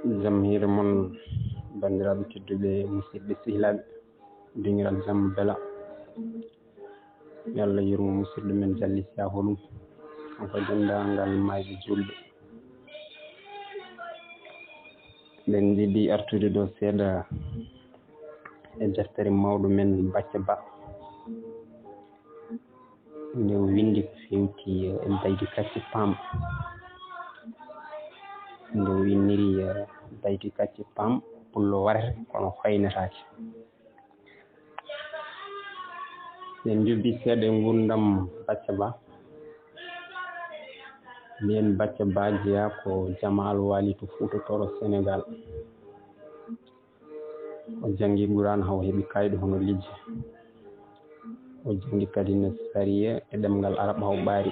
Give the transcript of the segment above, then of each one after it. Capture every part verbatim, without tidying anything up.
Jam hiire mon, banndiraaɓe tedduɓe, musidɓe sehilaaɓe, dingiral jam bela. Yo Allah yurmo musidɗo men Jalli Siya Holum, kanko e denndaangal maayɓe juulɓe. Eɗen njiɗi artude ɗo seeɗa e deftere mawɗo men Bacca Ba. Nde o winndi ko feewti, eh, Baydi Kacce Paam. Nde o inniri, eh, Baydi Kacce Paam, pullo warete, kono hoynetaake. Eɗen njubbi seeɗa e nguurndam Bacca Ba. Mbiyen Bacca Ba jeyaa ko jamaal waali to Fuuta Tooro Senegaal. O janngi Quraan haa o heɓi kayɗo hono lijje. O janngi kadi ne sariya e ɗemngal Arab haa o ɓaari.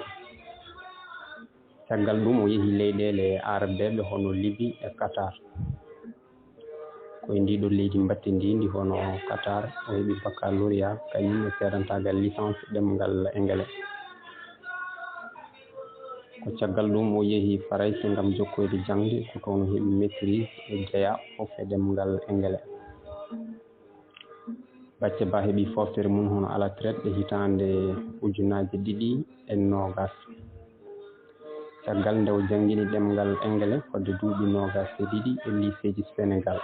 Caggal ɗum o yehi leyɗeele Arabeeɓe hono Libi e Qatar. Ko e ndii ɗoo leydi mbattindii ndi hono Qatar o heɓi baccalauréat kañum e seedantaagal licence ɗemngal Engele. Ko caggal ɗum o yehi Farayse ngam jokkoyde jaŋde, ko toon o heɓi maîtrise e jeyaa fof e ɗemngal Engele. Bacca Ba heɓi fooftere mum hono à la retraite e hitaande ujunaaji ɗiɗi e noogaas. Caggal nde o janngini ɗemngal Engele fodde duuɓi noogaas e ɗiɗi e liiseeji Senegaal.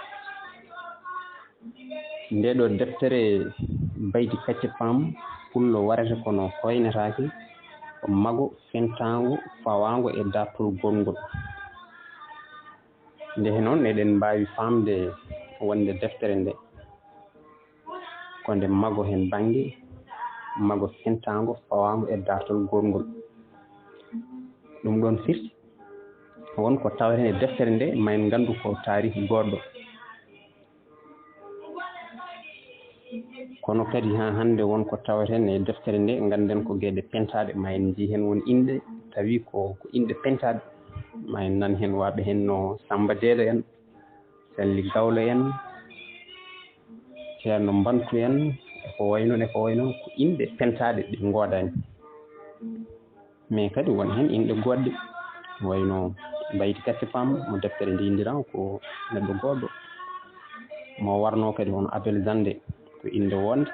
Ndee ɗoo deftere Baydi Kacce Paam, pullo warete kono hoynetaake, ko mago fentaango fawaango e daartol goɗngol. Nde noon eɗen mbaawi faamde wonde deftere nde ko nde mago heen bannge, mago fentaango fawaango e daartol goɗngol. Ɗum ɗoon firti won ko taweten e deftere nde, ma en nganndu ko taarihi goɗɗo. Kono kadi haa hannde won ko taweten e deftere nde, ngannden ko geɗe pentaaɗe, ma en njii heen won inɗe tawi ko, ko inɗe pentaaɗe, ma en nan heen waɓe heen no Samba Deedo en, Salli Gawlo en, Ceerno Mbantu en, e ko wayi noon, e ko wayi noon, ko inɗe pentaaɗe ɗe ngoodaani. Mais kadi won heen inɗe goɗɗe, wayno Baydi Kacce Paam, mo deftere nde inndiraa ko neɗɗo goɗɗo, mo warnoo kadi hono Abel Zande, ko innde wonde,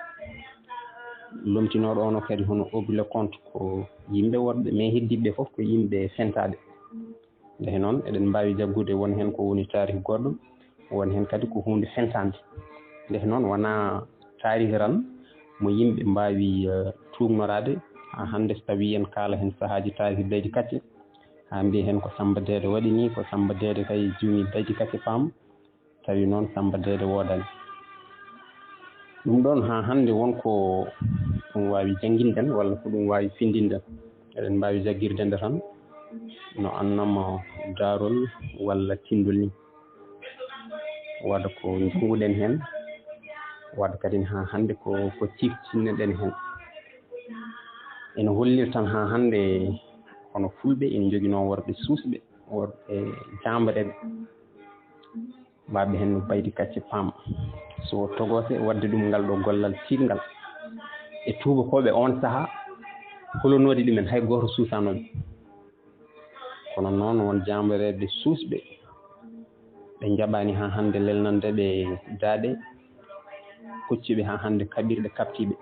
lomtinooɗo ono kadi hono Obi Leconte, ko yimɓe woɗɓe, mais heddiiɓe fof ko yimɓe fentaaɓe. Nde noon, eɗen mbaawi jaggude won heen ko woni taarih goɗɗo, won heen kadi ko huunde fentaande. Nde noon, wonaa taarih tan mo yimɓe mbaawi, eh, tuugnoraade. Haa hannde, so tawii en kaala heen sahaaji taarih Baydi Kacce, haa mbiya heen ko Samba Deedo waɗi nii, ko Samba Deedo kay juumi Baydi Kacce Paam, tawi noon Samba Deedo woodaani. Ɗum ɗoon haa hannde won ko ɗum waawi jannginden walla ko ɗum waawi findinden. Eɗen mbaawi jaggirde nde tan no annama daarol walla tinndol nii. Wada ko njannguɗen heen, wada kadi haa hannde ko, ko ciftinneɗen heen. Ene holliri tan haa hannde hono Fulɓe ene njoginoo worɓe suusɓe, worɓe jaambareeɓe, mbaɗɓe heen no Baydi Kacce Paam. So o togoose waɗde ɗum ngal ɗo gollal tiiɗngal e tuubakooɓe oon sahaa, holonoode ɗumen hay gooto suusaano ɓe. Kono noon won jaambareeɓe suusɓe, ɓe njaɓaani haa hannde lelnande ɓe daaɗe, kocci ɓe haa hannde kaɓirɗe kaɓti ɓe.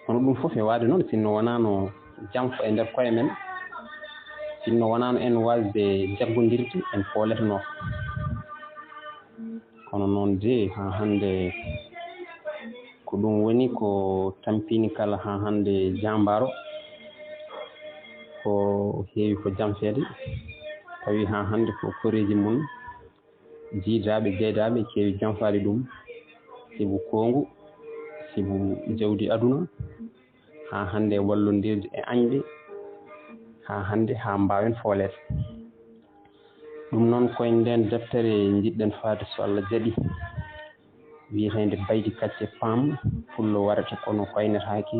Kono ɗum fof e waade noon, sinno wonaano janfa e nder koye men, sinno wonaano en waasde jaggondirde, en fooleteno. Kono noon de, haa hannde ko ɗum woni ko tampini kala haa hannde jaambaaro, ko heewi ko janfeede, tawi haa hannde ko koreeji mum, jiidaaɓe, jeydaaɓe keewi janfaade ɗum, sibu koongu, sibu jawdi aduna, haa hannde wallondirde e añɓe, haa hannde haa mbaawen fooleede. Ɗum noon koye ndeen deftere njiɗɗen faade so Allah jaɓi, wiyeteende Baydi Kacce Paam, pullo warata kono hoynetaake,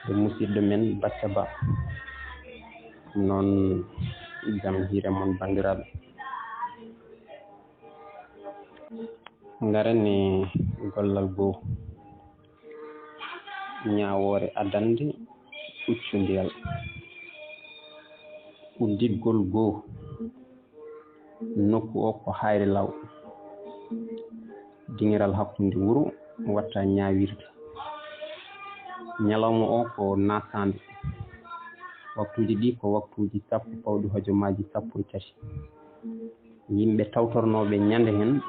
e musidɗo men Bacca Ba. Ɗum noon jam hiire mon banndiraaɓe. Ngaren e gollal goo. Ñaawoore adannde huccondiyal. Udditgol goo. Nokku o ko Hayre Law. Dingiral hakkunde wuro watta ñaawirde. Ñalawma o ko naataande. Waktuuji ɗi ko waktuuji sappo pawɗi hojomaaji sappo e tati. Yimɓe tawtornooɓe ñande hen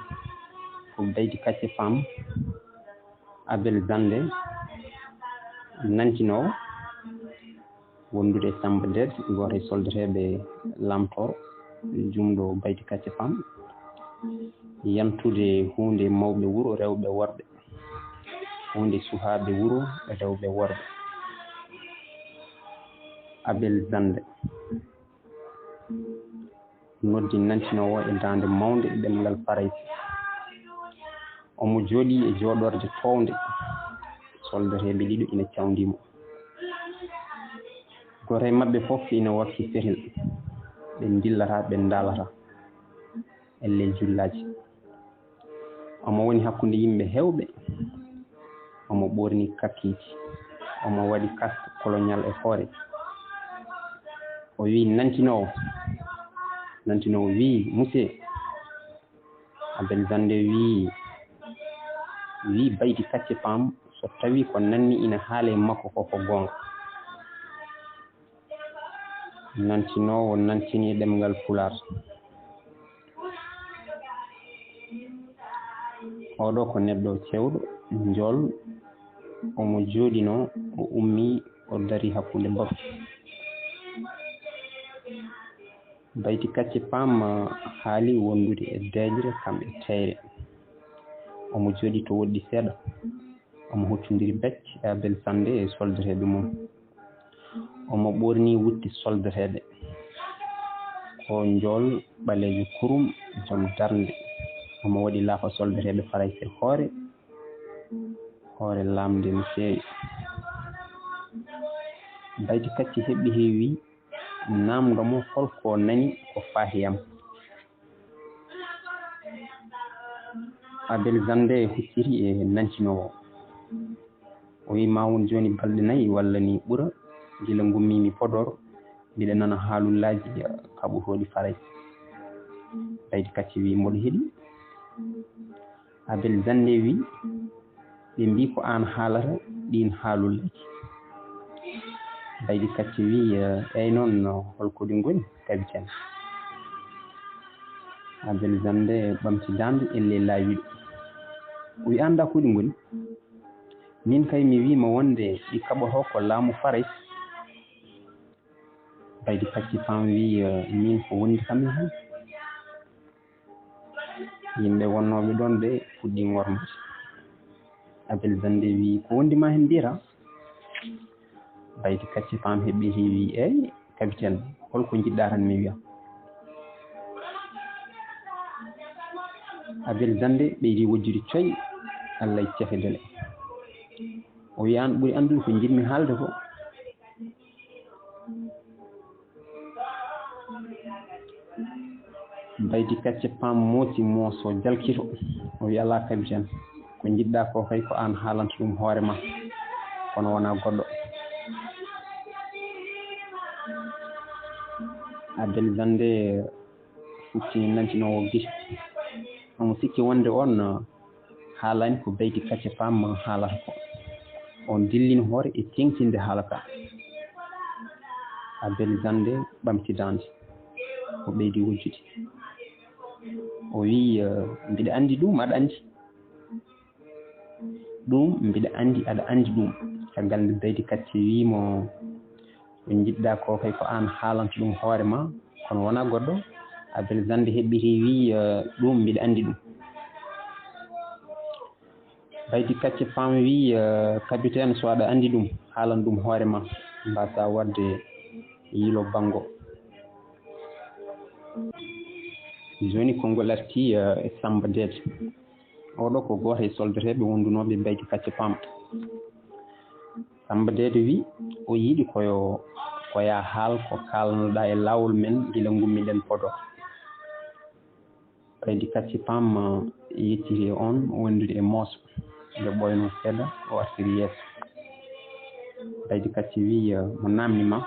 ko Baydi Kacce Paam, Abel Zande, nantinoowo, wondude e Samba Deed, gooto e soldateeɓe Lamtoor, jumɗo Baydi Kacce Paam, yantude huunde mawɓe wuro, rewɓe, worɓe, huunde suhaaɓe wuro, rewɓe, worɓe. Abel Zande noddi nantinoowo e daande mawnde e ɗemngal Farayse. Omo jooɗii e jooɗorde toownde, soldateeɓe ɗiɗo ina cawndii mo. Gooto e maɓɓe fof ina wakki sehil, ɓe ndillata, ɓe ndaalata e ley jullaaji. Omo woni hakkunde yimɓe heewɓe, omo ɓoorni kakkiiji, omo waɗi casque colonial e hoore. O wii nantinoowo, nantinoowo wii, "Monsieur," Abel Zande wii, wii Baydi Kacce Paam, so tawii ko nanmi ina haala e makko ko, ko goonga. Nantinoowo nantini ɗemngal Pulaar. Oɗo ko neɗɗo cewɗo, njool, omo jooɗinoo, o ummii, o darii hakkunde bafe. Baydi Kacce Paam haali wondude e deeƴre kam e teeyre. Omo jooɗii to woɗɗi seeɗa. Omo huccondiri becce e Abel Zande e soldateeɓe mum. Omo ɓoorni wutte soldateeɓe. Ko njool, ɓaleejo kurum, joom darnde. Omo waɗi laafa soldateeɓe Farayse hoore, hoore laamnde no feewi. Baydi Kacce heɓɓitii wii, "Naamndo mo hol ko nani ko faati yam." Abel Zande hucciti e nantinoowo. O wii, "Ma won jooni balɗe nayi walla ni ɓura, gila ngummiimi Podoor, mbiɗa nana haalullaaji kaɓotooɗi Farayse." Baydi Kacce wii, "Mboɗo heɗii." Abel Zande wii, "Ɓe mbii ko aan haalata ɗiin haalullaaji." Baydi Kacce wii, "Eey noon, hol ko ɗi ngoni, kabiten?" Abel Zande ɓamti daande, ellee laawiiɗo. O wii, "A anndaa ko ɗi ngoni? Miin kay mi wii ma wonde ɗi kaɓotoo ko laamu Farayse." Baydi Kacce Paam wii, "Miin ko wondi kam e heen." Yimɓe wonnooɓe ɗoon ɓe puɗɗii ŋormbaade. Abel Zande wii, "Ko wondi ma heen mbiyata?" Baydi Kacce Paam heɓɓitii wii, "Eey, kabiten, hol ko njiɗɗaa tan mi wiya?" Abel Zande ɓeydi wojjude coy, "Alla e cefe dele." O wii, "Aan ɓuri anndude ko njiɗmi haalde ko." Baydi Kacce Paam moosi mooso jalkito. O wii, "Alaa kabiten. Ko njiɗɗaa ko kay ko aan haalanta ɗum hoore ma. Kono wonaa goɗɗo." Abel Zande fuccini nantinoowo gite. Omo sikki wonde oon haalaani ko Baydi Kacce Paam haalata ko. O dillini hoore e teeŋtinde haala ka. Abel Zande ɓamti daande. O ɓeydi wujjude. O wii, "Eh, mbiɗa anndi ɗum, aɗa anndi. Ɗum mbiɗa anndi, aɗa anndi ɗum." Caggal nde Baydi Kacce wii mo, "Ko njiɗɗaa ko kay ko aan haalanta ɗum hoore ma, kono wonaa goɗɗo." Abel Zande heɓɓitii wii, "Eh, ɗum mbiɗa anndi ɗum." Baydi Kacce Paam wii, "Eh, kabiten, so aɗa anndi ɗum, haalan ɗum hoore ma, mbaasaa waɗde yilo banngo." Jooni konngol arti, eh, e Samba Deede. Oɗo ko gooto e soldateeɓe wondunooɓe Baydi Kacce Paam. Samba Deede wii, o yiɗi ko yo, ko yaa haal ko kaalnoɗaa e laawol men gila ngummiɗen Podor. Baydi Kacce Paam, eh, yecciti e oon wondude e mooso, nde ɓooynoo seeɗa, o artiri yeeso. Baydi Kacce wii, eh, mo naamni ma?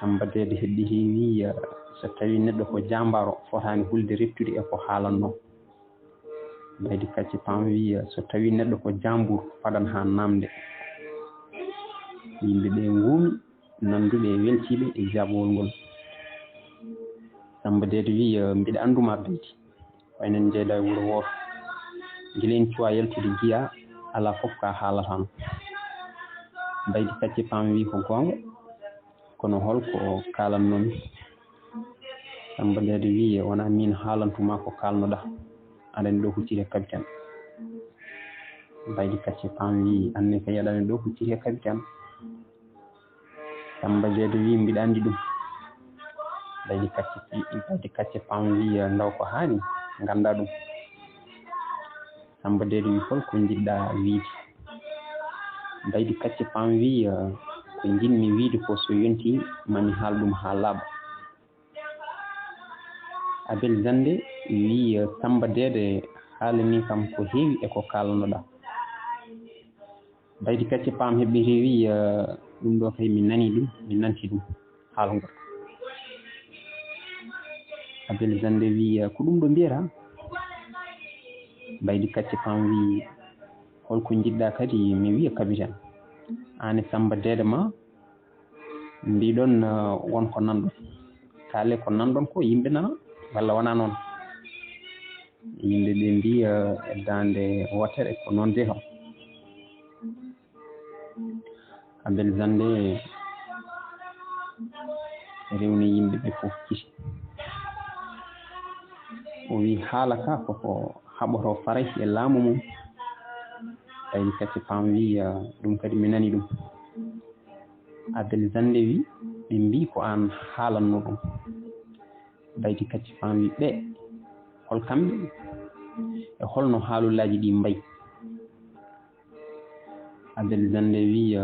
Samba Deede heɓɓitii wii, eh, So tawii neɗɗo ko jaambaaro, fotaani hulde reftude e ko haalanno. Mbaydi Kacce Pam wii, so tawii neɗɗo ko jaambur, fadan haa naamnde. Yimɓe ɓee nguumi, nannduɓe e weltiiɓe e jaabawol ngol. Samba Deede wii, mbiɗa anndu ma Baydi. Ko enen njeyda e wuro wooto. Gila en cuwaa yaltude jiyaa, alaa fof ka haalataano. Mbaydi Kacce Pam wii, ko goonga, kono hol ko kaalannomi? Samba Deede wii, wonaa miin haalantu ma ko kaalnoɗaa. Aɗa anndi ɗo hucciti e kaɓi tan. Mbaydi Kacce Pam wii, anne kay aɗa anndi ɗo hucciti e kaɓi tan. Samba Deede wii, mbiɗa anndi ɗum. Mbaydi Kacce, Mbaydi Kacce Pam wii, ndaw ko haani, nganndaa ɗum. Samba Deede wii, hol ko njiɗɗaa wiyde? Mbaydi Kacce Pam wii, ko njiɗmi wiyde ko so yontii, ma mi haal ɗum haa laaɓa. Abel Zande wii, Samba Deede, haalanii kam ko heewi e ko kaalnoɗaa. Mbaydi Kacce Pam heɓɓiti wii, ɗum ɗo kay mi nanii ɗum, mi nanti ɗum, haalngol. Abel Zande wii, ko ɗum ɗo mbiyataa? Mbaydi Kacce Pam wii, hol ko njiɗɗaa kadi mi wiya kaɓi tan? Aan e Samba Deede ma mbiɗon, won ko nanɗon. Kaale ko nanɗon ko yimɓe nana, walla wonaa noon? Yimɓe ɓe mbii, e daande wootere ko noon de kam. Abel Zande rewni yimɓe ɓe fof kisi. O wii, haala ka koko haɓoto Faray e laamu mum. Mbaydi Kacce Pam wii, ɗum kadi mi nani ɗum. Abel Zande wii, ɓe mbii ko aan haalanno ɗum. Mbaydi Kacce Pam wii, ɓe, hol kamɓe? E holno haalullaaji ɗi mbayi? Abel Zande wii,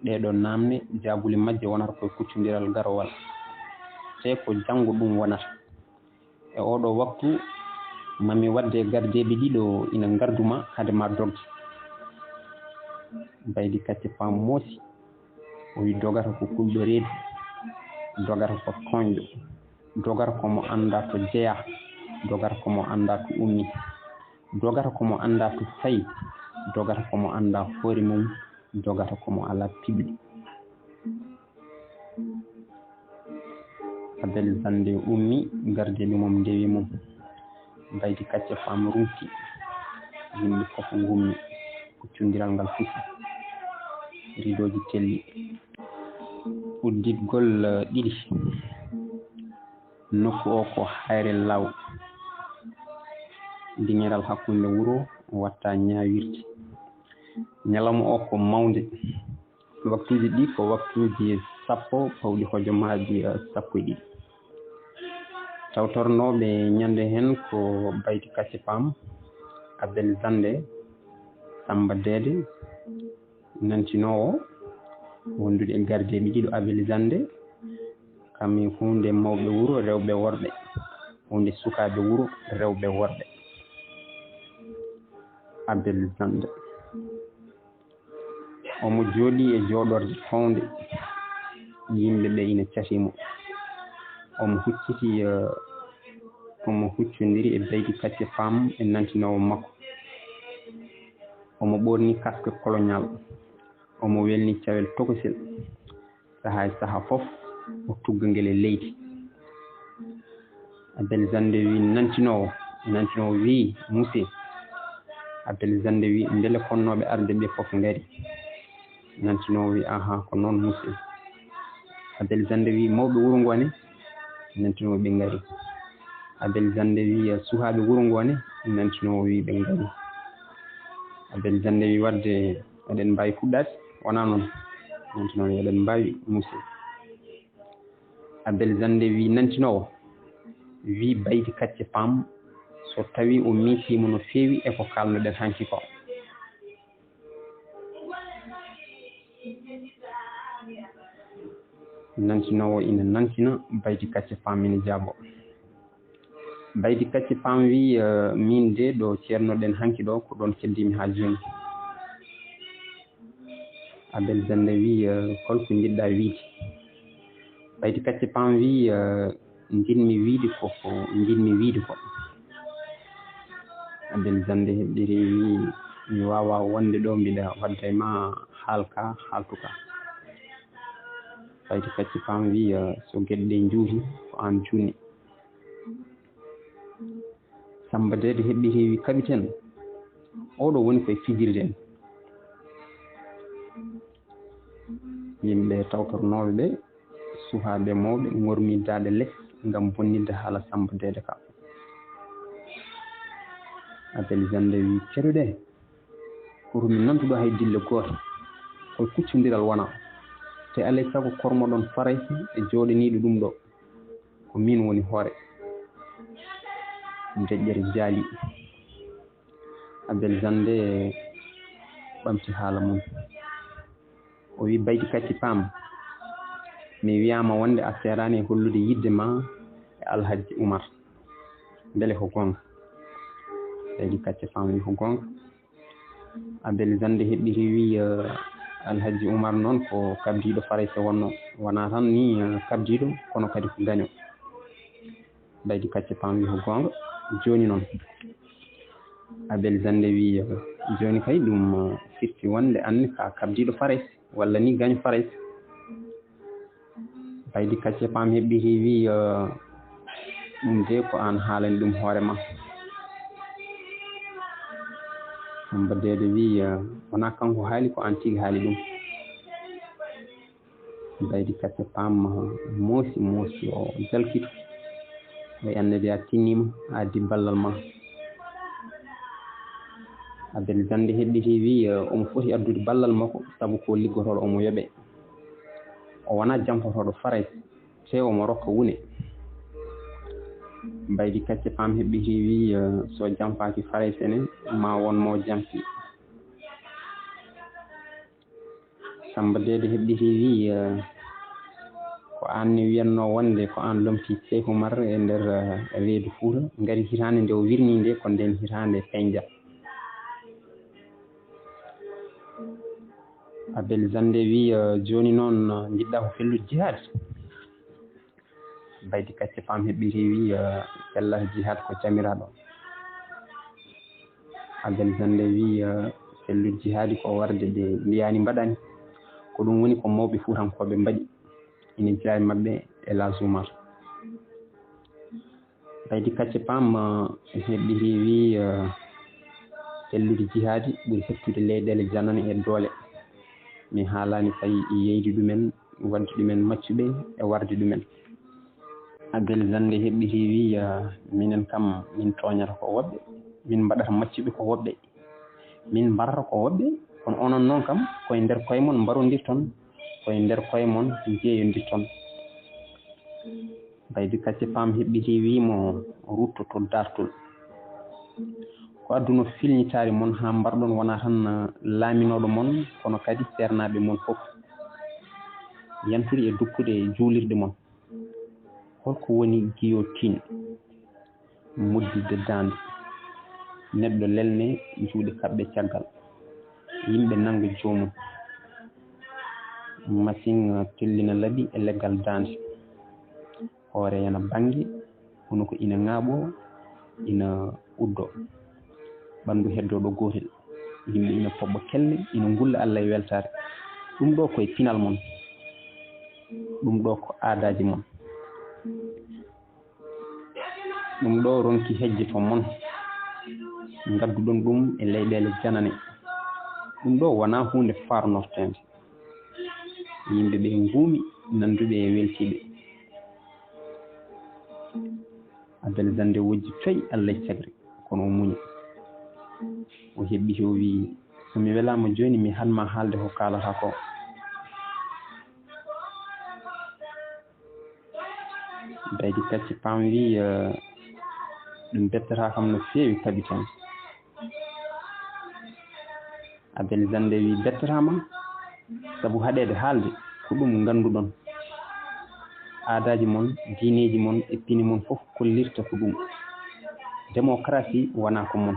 ɗee ɗoo naamne, jaabuli majje wonata koye kuccondiral garowal. Tee ko janngo ɗum wonata. E oo ɗoo waktu, ma mi waɗde gardeeɓe ɗiɗo ina ngardu ma hade ma dogde. Mbaydi Kacce Pam moosi. O wii, dogata ko kulɗo reedu, dogata ko tooñɗo, dogata ko mo anndaa to jeyaa, dogata ko mo anndaa to ummii, dogata ko mo anndaa to fayi, dogata ko mo anndaa hoore mum, dogata ko mo alaa piɓli. Abel Zande ummii, gardeeɓe mum ndewi mum. Mbaydi Kacce Pam runki. Yimɓe fof ngummi. Kuccondiral ngal fusi. Ridooji telli. Udditgol, eh, ɗiɗi. Nokku o ko Hayre Law. Diŋeral hakkunde wuro watta ñaawirde. Ñalawma o ko mawnde. Waktuuji ɗi ko waktuuji sappo pawɗi hojomaaji, eh, sappo e ɗiɗi. Tawtornooɓe ñande heen ko Mbaydi Kacce Pam, Abel Zande, Samba Deede, nantinoowo wondude e gardeeɓe ɗiɗo Abel Zande, kam e huunde mawɓe wuro rewɓe worɓe, huunde sukaaɓe wuro rewɓe worɓe. Abel Zande. Omo jooɗii e jooɗorde townde, yimɓe ɓe ina catii mo. Omo hucciti, eh, omo huccondiri e Mbaydi Kacce Pam e nantinoowo makko. Omo ɓoorni casque colonial. Omo welni cawel tokosel. Sahaa e sahaa fof, o tugga ngel e leydi. Abel Zande wi nantinoowo, nantinoowo wi, monsieur. Abel Zande wi, mbele konnooɓe arde ɓe fof ngari? Nantinoowo wi, aha, ko noon, monsieur. Abel Zande wi, mawɓe wuro ngo ne? Nantinoowo ɓe ngari. Abel Zande wi, suhaaɓe wuro ngo ne? Nantinoowo wi, ɓe ngari. Abel Zande wi, wadde eɗen mbaawi fuɗɗaade? Wonaa noon. Nantinoowo wi, eɗen mbaawi, monsieur. Abel Zande wi nantinoowo, wi Mbaydi Kacce Pam, so tawii o miijiima no feewi e ko kaalnoɗen hanki ko. Nantinoowo ina nantina, Mbaydi Kacce Pam ina jaabo. Mbaydi Kacce Pam wi, eh, miin de ɗo ceernoɗen hanki ɗo, ko ɗoon keddiimi haa jooni. Abel Zande wi, eh, hol ko njiɗɗaa wiyde? Mbaydi Kacce Pam wi, eh, njiɗmi wiide ko, ko njiɗmi wiide ko. Abel Zande heɓɓiri, wi, mi waawaa wonde ɗo, mbiɗa wadda e ma haal ka haaltu ka. Ɓaydi Kacce Paam wi, so geɗe ɗe njuuti, ko aan juutni. Samba Deede heɓɓiri, wi, Kabiten, oɗo woni koye fijirde en. Yimɓe tawtornooɓe ɓe, suhaaɓe mawɓe, ŋormi daaɗe les ngam bonnitde haala Samba Deede ka. Abel Zande wi, Keɗoɗee, koto mi nantuɗo hay dille gooto. Koye kuccondiral wonaa. Te alay sago kormoɗon Farayse e jooɗaniiɗo ɗum ɗo. Ko miin woni hoore. Deƴƴere jaali. Abel Zande ɓamti haala mum. O wi, Baydi Kacce Paam, mi wiyaama wonde a seeraani e hollude yiɗde ma e Alhajji Umar. Mbele ko goonga? Baydi Kacce Paam wi, ko goonga. Abel Zande heɓɓiri wi, eh, Alhajji Umar noon ko kabdiiɗo Farayse wonno. Wonaa tan ni, eh, kabdiiɗo, kono kadi ko gaño. Baydi Kacce Paam wi, ko goonga. Jooni noon, Abel Zande wi, eh, jooni kay ɗum, eh, firti wonde aan ne ko a kabdiiɗo Farayse, walla ni gaño Farayse. Baydi Kacce Paam heɓɓiri wi, eh, ɗum de ko aan haalani ɗum hoore ma. Samba Deede wi, eh, wonaa kanko haali, ko aan tigi haali ɗum. Baydi Kacce Paam moosi, moosi, o jalkiti. Ɓay annde de a tinniima, a addi ballal ma. Abel Zande heɓɓiti wi, eh, omo foti addude ballal makko, sabu ko liggotooɗo omo yoɓe. O wonaa jampotooɗo Farayse, te omo rokka wune. Baydi Kacce Paam heɓɓiti wi, eh, so jampaaki Farayse ne, ma won mo jampi. Samba Deede heɓɓiti wi, eh, ko aan ne wiyatnoo wonde ko aan lomti Seeku Umar e nder, eh, reedu Fuuta. Ngati hitaande nde o wirnii nde, ko ndeen hitaande peñja. Abel Zande wi, eh, jooni noon, eh, njiɗɗaa ko fellude jihaad? Baydi Kacce Paam heɓɓiti wi, eh, fella jihaad ko camiraaɗo. Abel Zande wi, eh, fellude jihaadi ko warde ɗe mbiyaani mbaɗani. Ko ɗum woni ko mawɓe Fuutankooɓe mbaɗi. Ina jeyaa e maɓɓe El Hadj Umar. Baydi Kacce Paam, eh, heɓɓiti wi, eh, fellude jihaadi ɓuri heɓtude leyɗeele janane e doole. Mi haalaani fay yeyde ɗumen, waɗde ɗumen maccuɓe e warde ɗumen. Abel Zande heɓɓiti wi, eh, minen kam min tooñata ko woɓɓe, min mbaɗata maccuɓe ko woɓɓe, min mbarata ko woɓɓe, kono onon noon kam koye nder koye mon mbarondirton, koye nder koye mon njeeyondirton. Baydi Kacce Paam heɓɓiti wi mo rutto to dartol. Ko adduno filñitaare mon haa mbarɗon wonaa tan laaminooɗo mon, kono kadi seernaaɓe mon fof. Yantude e duppude e juulirde mon. Holko woni guillotine? Mudditde daande. Neɗɗo lelne juuɗe kaɓɓe caggal. Yimɓe nannga joomum. Masiŋ tellina laɓi e leggal daande. Hoore yana bannge, hunuko ina ŋaaɓoo, ina uddoo. Ɓanndu heddoo ɗo gootel. Yimɓe ina poɓɓa kelme, ina ngulla Allah e weltaare. Ɗum ɗo ko e pinal mon. Ɗum ɗo ko aadaaji mon. Ɗum ɗo ronki hejjeto mon. Ngadduɗon ɗum e leyɗeele janane. Ɗum ɗo wonaa huunde faarnorteende. Yimɓe ɓe nguumi, nannduɓe e weltiiɓe. Abel Zande wojji coy Allah e cagri, kono o muñi. O heɓɓiti, o wiyi, so mi welaama jooni, mi haɗ ma haalde ko kaalata ko. Baydi Kacce Paam wiyi, eh, ɗum bettataa kam no feewi, kabitan. Abel Zande wi, bettataa ma, sabu haɗeede haalde ko ɗum ngannduɗon. Aadaaji mon, diineeji mon e pini mon fof kollirta ko ɗum. Démocratie wonaa ko mon.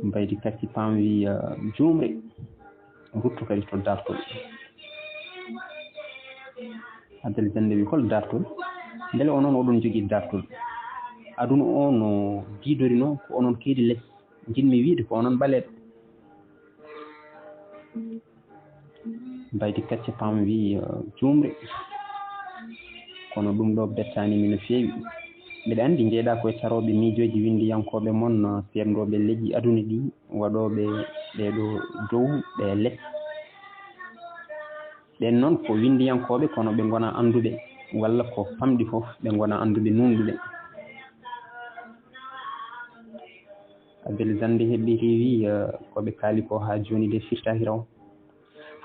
Baydi Kacce Paam wi, eh, juumre, rutto kadi to dartol. Abel Zande wi: "Hol daartol? Mbele onon oɗon jogii daartol? Aduna o no diidori no, ko onon keedi les. Njiɗmi wiide ko onon ɓaleeɓe." Mbaydi Kacce Paam wi: "Eh, juumre. Kono ɗum ɗo bettaani mi no feewi. Mbiɗa anndi njeyɗaa ko e carooɓe miijooji winndiyankooɓe mon, seednooɓe leƴƴi aduna ɗi, waɗooɓe ɓee ɗo dow ɓee les. Ɓeen noon ko winndiyankooɓe, kono ɓe ngonaa annduɓe, walla ko famɗi fof, ɓe ngonaa annduɓe nuunɗuɓe." Abel Zande heɓɓiti wi: "Eh, ko ɓe kaali ko haa jooni de firtaaki raw.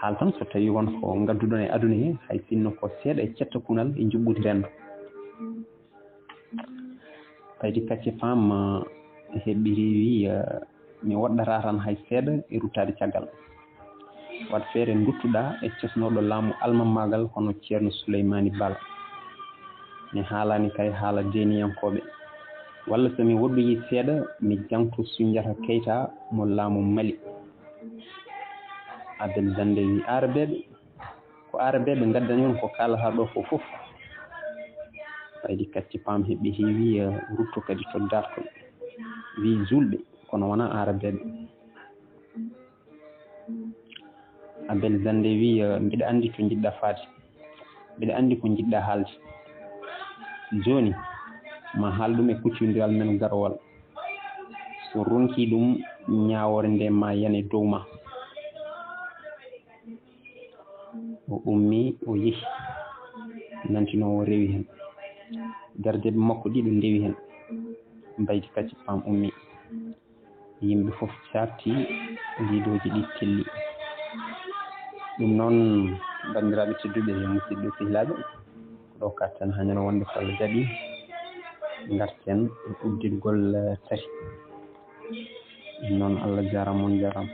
Haal tan so tawii won ko ngadduɗon e aduna he, hay sinno ko seeɗa e cetta kunal e njuɓɓudi renndo." Mbaydi Kacce Paam, eh, heɓɓiti wi: "Eh, mi woɗɗataa tan hay seeɗa e ruttaade caggal. Waɗ feere nduttuɗaa e cosnooɗo laamu almammaagal hono Ceerno Suleymaani Baal. Mi haalaani kay haala deeniyankooɓe. Walla so mi woɗɗoyii seeɗa, mi jaŋto Sunjata Keyta mo laamu Mali." Abel Zande wi: "Aarabeeɓe? Ko aarabeeɓe ngaddani on ko kaalataa ɗo ko fof?" Mbaydi Kacce Paam heɓɓiti wi: "Eh, rutto kadi to daartol." Wi: "Juulɓe, kono wonaa aarabeeɓe." Abel Zande wi: "Eh, mbiɗa anndi to njiɗɗaa faade. Mbiɗa anndi ko njiɗɗaa haalde. Jooni, ma haal ɗum e kuccondiral men garowal. So ronkii ɗum, ñaawoore nde ma yane dow ma." O ummii, o yehi. Nantinoowo rewi heen. Gardeeɓe makko ɗiɗo ndewi heen. Mbaydi Kacce Paam ummii. Yimɓe fof caarti, riidooji ɗi telli. Ɗum noon, banndiraaɓe tedduɓe, musidɓe sehilaaɓe, ko ɗo katten hannde wonde, so Allah jaɓi, ngarten udditgol, eh, tati. Ɗum noon, Allah jaaraama, on jaaraama.